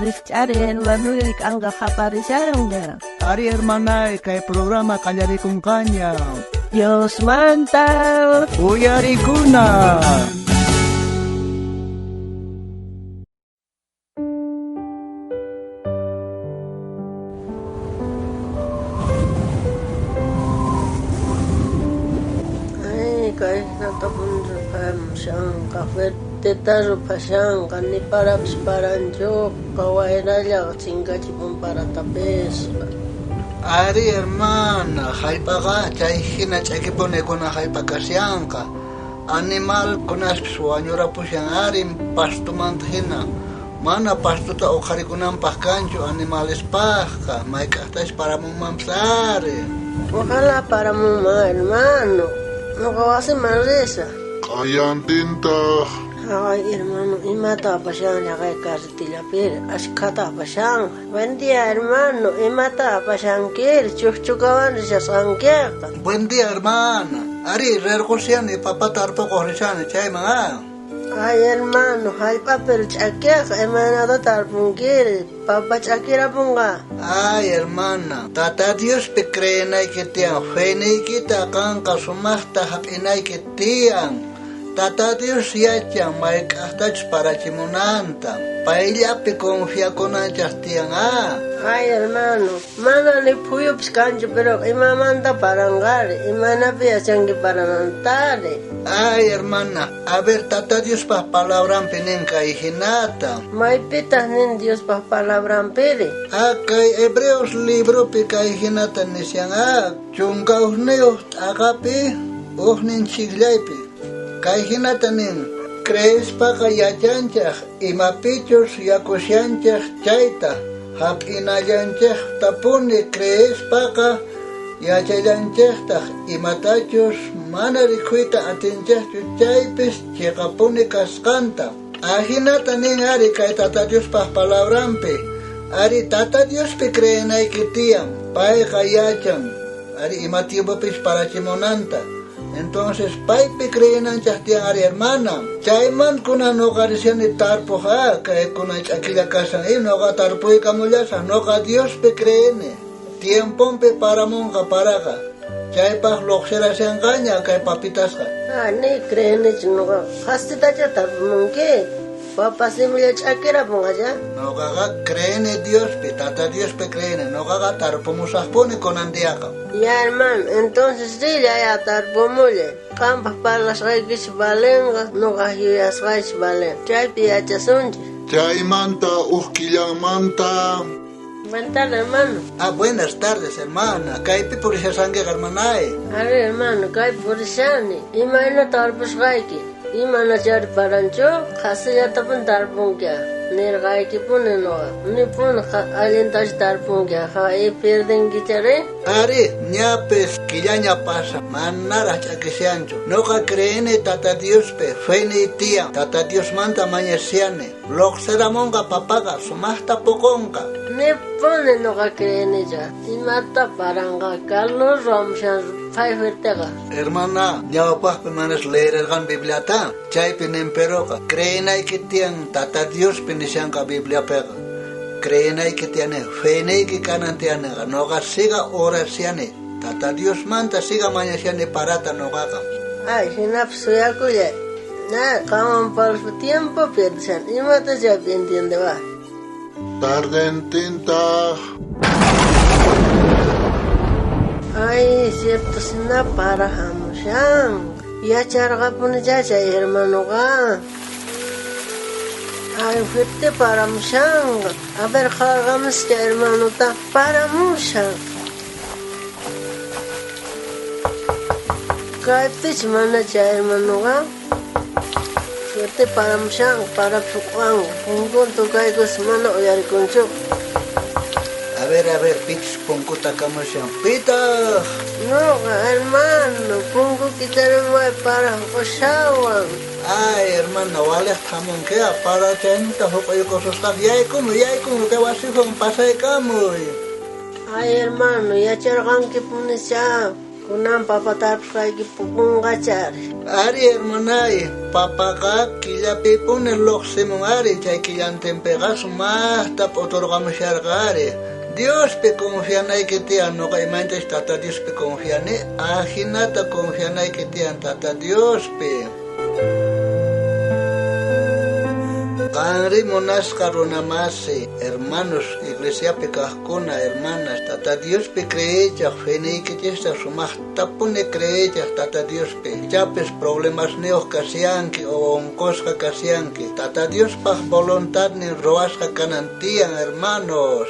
Rijch'ari hermanoy k'anqa qaparishanqa. Ari hermanay, kay programa qallarikunqaña. Diosmanta Uyarikuna. Ay, kay jinatapuni ruphamushanqa, fuerteta ruphashanqa, ni parapis paranchuqa, wayrallaqa chinkachipun paratapis. Ari hermana, jallp'aqa chay hina ch'akipuni kuna jallp'a kashanqa. Animalkunaspis wañurapushan ari pastumanta hina. Mana pastuta uqharikunanpaq kanchu animalespaqqa, mayk'aqtachus paramunmanpis ari. Ojalá paramunman, hermano. Noqa wasiman risaj. Q'ayantintaj Ay, hermano, imata apashan llaqay carretillapiri, ashkhata apashanqa. Buen día, hermano, imata apashankiri, chujchukawan rishasqankiqa. Buen día, hermana. Ari, rirqushani papata tarpukuq rishani chayman ah. Ay, hermano, jallp'apiri ch'akiqa, imaynata tarpunkiri, papa ch'akirapunqa. Ay, hermana, Tata Diospi creenayki tiyan, feyniykita qanqa sumaqta hap'inayki tiyan. Tata Dios yachan mayk'aqtachus parachimunanta. Payllapi confiakunanchaq tiyan ah. Ay, hermano, mana ni phuyupis kanchu, pero imamanta paranqari, imaynapi yachanki paranantari. Ay, hermana, a ver, Tata Diospaq palabranpi nin kay hinata. Maypitaq nin Diospaq palabranpiri. Ah, kay Hebreos libropi kay hinata nishan ah, chunka ujniyuq t'aqapi ujnin chiqllaypi. Kay hinata nin, creespaqa yachanchaq imapichus yakushanchaq chayta, hap'inallanchaqtapuni creespaqa yachallanchaqtaq imatachus mana rikuyta atinchaqchu chaypis chiqapuni kasqanta. Ajinata nin ari kay Tata Diospaq palabranpi. Ari Tata Diospi creenayki tiyan, payqa yachan, ari ima tiempopis parachimunanta. Entonces paypi creenanchaq tiyan ari hermana. Chayman kuna noqa rishani tarpuq ah, kay kuna ch'akilla kashan y noqa tarpuykamullasaq, noqa Diospi creeni. Tiemponpi paramunqa paraqa. Chaypaq luqsirashanqaña kay papitasqa. Ah, ni creenichu noqa. Qhasitacha tarpumunki. Papa similla ch'akirapunqacha. Noqaqa creeni Diospi, Tata Diospi creeni. Noqaqa tarpumusaqpuni kunan diaqa. Ya, hermano, entonces rilla ya tarpumullay. Qampaq parlasqaykichu valenqa, noqaq yuyasqaychu valenqa. Chaypi yachasunchik. Chaymanta uj killanmanta Buenas tardes, hermano. Ah, buenas tardes, hermana. Kaypi purishasankiqa, hermanay. Ari, hermano, kaypi purishani. Imayna tarpusqayki? Imanachari paranchu? Qhasillatapuni tarpunki. Nirqaykipuni noqa. Nipuni allintachu tarpunki. Jay pierdinkichari. Ari, ñapis killaña pasa, manaraq ch'akishanchu. Noqa creeni Tata Diospi, feyniy tiyan, Tata Diosmanta mañashiani. Luqsiramunqa papaqa, sumaqta puqunqa. Nipuni noqa creenicha. Imata paranqa, calor ruwamushan phay fuerteqa. Hermana, ñawpaqpi manas leererqan Bibliata, chaypi nin peroqa, creenayki tiyan Tata Diospi nishanqa Bibliapiqa. Creenayki tiyani, feyniyki kanan tiyaniqa, noqa siga orashani, Tata Diosmanta siga mañashani parata noqaqa. Ay, jinapis suyakullay. Na, qanwan parlaspa tiempo pierdeshani. Imata chaypi entiendewaj. Tardentintaj Ay, cierto, sina para hamushanqa. Yacharqapunicha chay hermanoqa. Ay, fuerte paramushanqa. A ver, qharqamus chay hermanota. Paramushan. Kaypich mana chay hermanoqa. Fuerte paramushanqa, paraphuqwanqa. Punkun tukaykus mana uyarikunchu. A ver, pichus punkuta kamushan. Pitaq! Noqa, hermano, punku kicharimuway para huq'ushawan. Ay, hermana, waliqta hamunkiqa, para chaynita huq'uykususqaqa. Yaykumuy, yaykumuy, kay wasiwan pasaykamuy. Ay, hermano, yacharqankipunicha. Kunan papa tarpusqayki puqunqachari. Ari hermanay, papaqa killapipuni lluqsimun ari, chay killantinpiqa sumaqta p'uturqamusharqa ari. Diospi confianayki tiyan, noqa imanchus Tata Diospi confiani, ajinata confianayki tiyan Tata Diospi. Qanri munasqa runamasi, hermanos, iglesiapi kajkuna, hermanas, Tata Diospi creeychaj, feniykichista sumaqtapuni creeychaj Tata Diospi. Ichapis problemasniyuq kashanki o unqusqa kashanki. Tata Diospaj voluntadnin ruwasqa kanan tiyan, hermanos.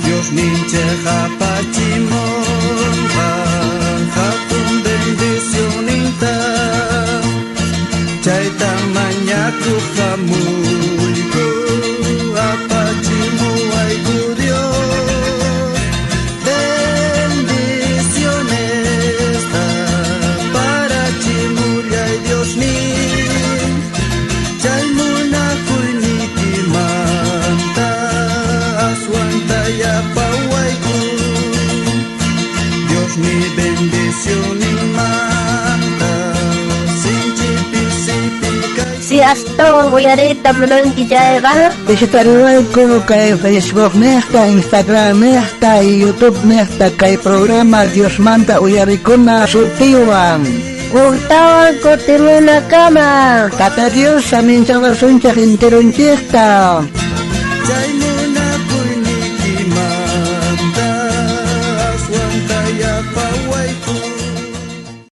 Dios ninchej apachimonqa hatun bendicioninta chayta mañakuq hamuyku apachimuwayku Dios bendicionesta parachimullay Dios nin chay munakuyniykimanta aswanta yapawayku Dios mi bendicioninmanta sinchi pisipi kay Si astawan uyariyta munanki chayqa, Visitariwayku kay Facebook niqta, Instagram niqta y YouTube niqta kay programa Diosmanta uyarikuna sutiwan. Ujtawan kutimunakama. Tata Dios saminchawasunchej enteronchejta.